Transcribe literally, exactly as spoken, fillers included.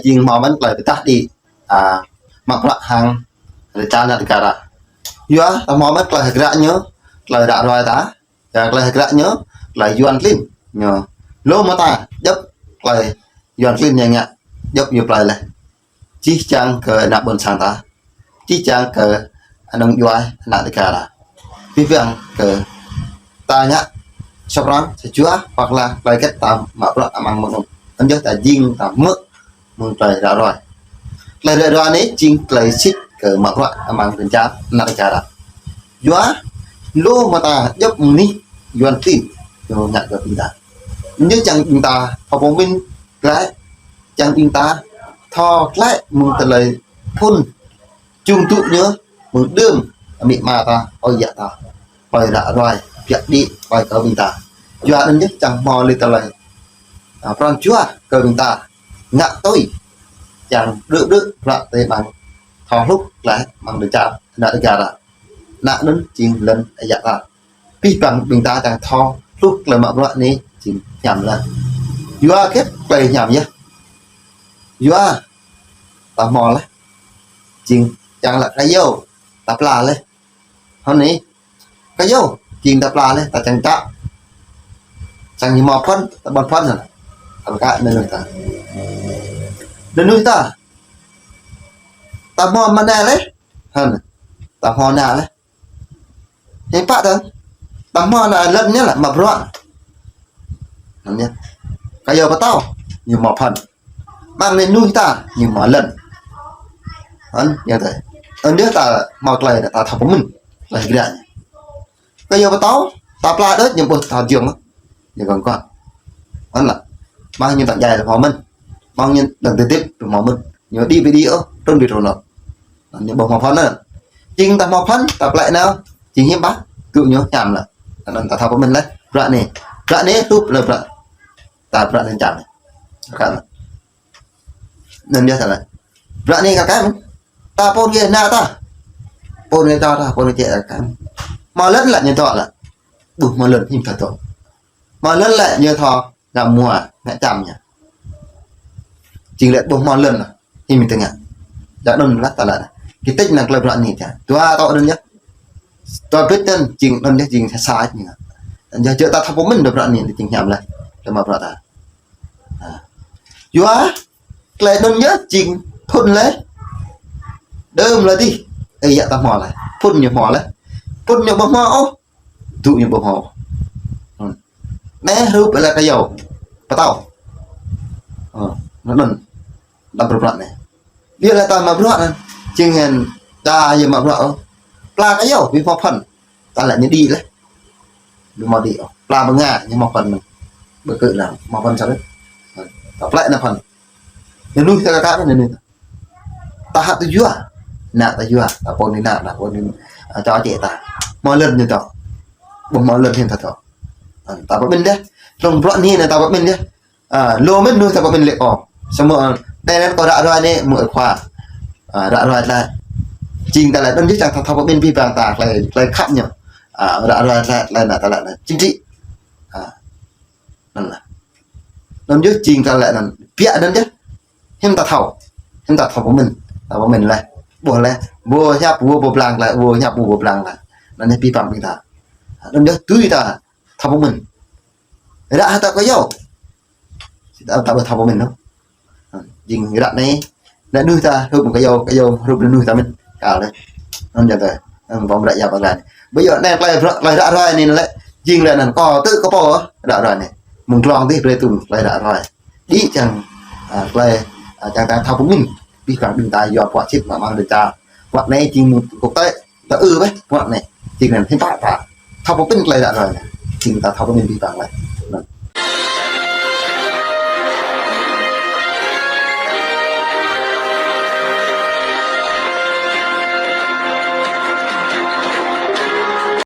jing hmâo mơ̆n tơlơi pơdah đĭ, a, mă bruă hăng rơča ană dêh kara. Yua ta hmâo mơ̆n tơlơi hơgră ñu, tơlơi ră ruai ta, yua tơlơi hơgră ñu, tơlơi Yuan klin ñu. Lu mơta, djŏp tơlơi Yuan klin ñu ngă, djŏp ñu plơi laih. Čih čang kơ ană ƀôn sang ta, čih čang kơ anŏ djuai ană dêh kara. Abih bang kơ ta ngă sa pran sa jua, hoặc là tơlơi hơget ta mă bruă amăng mơnŭn. Anŭn yơh ta jing ta hmư̆ mơ̆ng tơlơi ră ruai. Tơlơi ră ruai anai jing tơlơi sĭt kơ mă bruă amăng rơča ană dêh kara. Yua lu mơta djŏp mơnuih Yuan klin ñu ngă kơ ƀing ta. Anŭn yơh čang ƀing ta thâo pơmĭn glaĭ, čang ƀing ta thâo glaĭ mơ̆ng tơlơi phŭn jung tŭ ñu, mơ̆ng đưm amĭ ama ta, ơi yă ta, tơlơi ră ruai, biă đĭ, tơlơi kơ ƀing ta. Yua anŭn yơh čang hmâo lĕ tơlơi, a, pran jua kơ ƀing ta ngă tui, čang đuaĭ đuaĭ bruă tơlơi ƀing thâo hluh glaĭ amăng rơča ană dêh kara. Anŭn jing lŏn ơi yă ta. Abih bang ƀing ta čang thâo hluh tơlơi mă bruă anai jing hiam laih. Yua hơget tơlơi hiam yơh? Yua ta hmâo laih, jing čang lĕ kơyâo ta pla laih. Hơnai kơyâo jing ta pla laih, ta čang čă, čang ñu hmâo phŭn, ta ƀuăn phŭn anŭn. Ta pơkă mơnuih ta. Mơnuih ta, ta hmâo mơnai laih, hơnai, ta hmâo ană laih. Hiư̆m pă ta, ta hmâo ană lŏn ñu lĕ mă bruă. Anŭn yơh. Kơyâo pơtâo ñu hmâo phŭn. Amăng mơnuih ta ñu hmâo lŏn. Anŭn yơh ta. Anŭn yơh ta hmâo tơlơi ta thâo pơmĭn tơlơi hơgră ñu. Kơyâo pơtâo, ta pla đôč ñu ƀuh ta jơng. Ñu kơ̆ng kơ̆ng. Anŭn lĕ. Mơ̆ng ñu tơ̆ng djai lĕ hmâo mơ̆n. Mơ̆ng ñu tơ̆ng tơdip lĕ hmâo mơ̆n. Ñu đĭ ƀu đĭ ôh, trŭn ƀu trŭn ôh. Anŭn ñu ƀuh hmâo phŭn anŭn. Jing ta hmâo phŭn, ta plĕ nao. Jing hiư̆m pă, tŭ ñu hiam lĕ. Anŭn ta thâo pơmĭn laih. Bruă anai. Bruă anai hrup lĕ bruă. Ta bruă anai čang. Kar anŭn. Anŭn yơh ta lĕ. Bruă anai kar kaĭ mơ̆n. Ta pô anai ană ta. Pô anai ta, ta pô anai čĕ ta kar kaĭ mơ̆n. Hmâo lŏn lĕ ñu dŏ lĕ. Ƀuh hmâo lŏn hiư̆m ta dŏ. Hmâo lŏn lĕ ñu thâo ngă mua, ngă čăm ñu. Jing lĕ ƀuh hmâo lŏn lĕ hiư̆m tơngă. Yua anŭn lĕ ta lĕ. Kơ tĕč năng tơlơi bruă anai čă. Dua tŏ anŭn yơh. Dua bit anŭn jing anŭn yơh jing sa sa ñu. Anŭn yơh jơ̆ ta thâo pơmĭn tơlơi bruă anai jing hiam laih. Tơma bruă ta. Ha. Yua tơlơi anŭn yơh jing phŭn laih. Đưm laih dih. Ơi yă ta hmâo laih. Phŭn ñu hmâo laih. Phŭn ñu ƀu hmâo ôh. Tŭ ñu ƀu hmâo. Hmm. Anai hrup lĕ kơyâo pơtâo. Ơ, anŭn. Đăm bruă anai. Biă lĕ ta mă bruă anŭn. Jing hăng ta yơh mă bruă ôh. Pla kơyâo ƀu hmâo phŭn. Ta lĕ ñu đĭ laih. Ƀu hmâo đĭ ôh. Pla bơnga ñu hmâo phŭn mơ̆n. Ƀu kơ lăng hmâo phŭn sa bĕ. Ta plĕ nao phŭn. Mơnuih ta kar kaĭ mơ̆n mơnuih ta. Ta hăt ta yua. Ană ta yua. Ta pô anai ană, ta pô anai, a, čô čĕ ta. Hmâo lŏn ñu dŏ. Ƀu hmâo lŏn hiư̆m ta dŏ. A, ta pơmĭn dêh. Trong bruă anai anai ta pơmĭn dêh. A, lu mơnuih ta pơmĭn lĕ ôh. Samơ̆, a, đe anŭn kơ ră ruai anai mơ̆ ơi khua. A, ră ruai tơlơi. Jing tơlơi anŭn jing čang ta thâo pơmĭn abih bang ta tơlơi, tơlơi khăp ñu. A, ră ruai tơlơi, tơlơi anŭn tơlơi anŭn. Chính trị. A. Anŭn lĕ. Anŭn yơh jing tơlơi anŭn. Biă anŭn yơh. Hiư̆m ta thâo. Hiư̆m ta thâo pơmĭn. Ta pơmĭn laih. Ƀuh laih. Ƀu hiăp ƀu, ƀu blang laih. Ƀu hiăp ƀu, ƀu blang laih. Anŭn yơh abih bang ƀing ta. Anŭn yơh tui ta thâo pơmĭn. Ră hơtăp kơyâo. Ta, ta ƀu thâo pơmĭn ôh. Jing ră anai, ană mơnuih ta hrup kơyâo, kơyâo hrup mơnuih ta mơ̆n. Kar laih. Anŭn yơh ta. Anŭn pơm ră yap anai. Ƀu djơ̆ anai tơlơi bruă, tơlơi ră ruai anai lĕ. Jing lĕ anŭn kơ tŭ kơ pô, ră ruai anai. Mơ̆ng glông dih brơi tŭ tơlơi ră ruai. Đĭ čang, a, tơlơi, a, čang ta thâo pơmĭn. Abih bang ƀing ta yua bruă sĭt mă amăng rơča. Bruă anai jing mơ̆ng kơ tĕ, ta ư bĕ, bruă anai. Jing anŭn hiư̆m pă ta. Thâo pơmĭn tơlơi ră ruai anai. Jing ta thâo pơmĭn abih bang laih.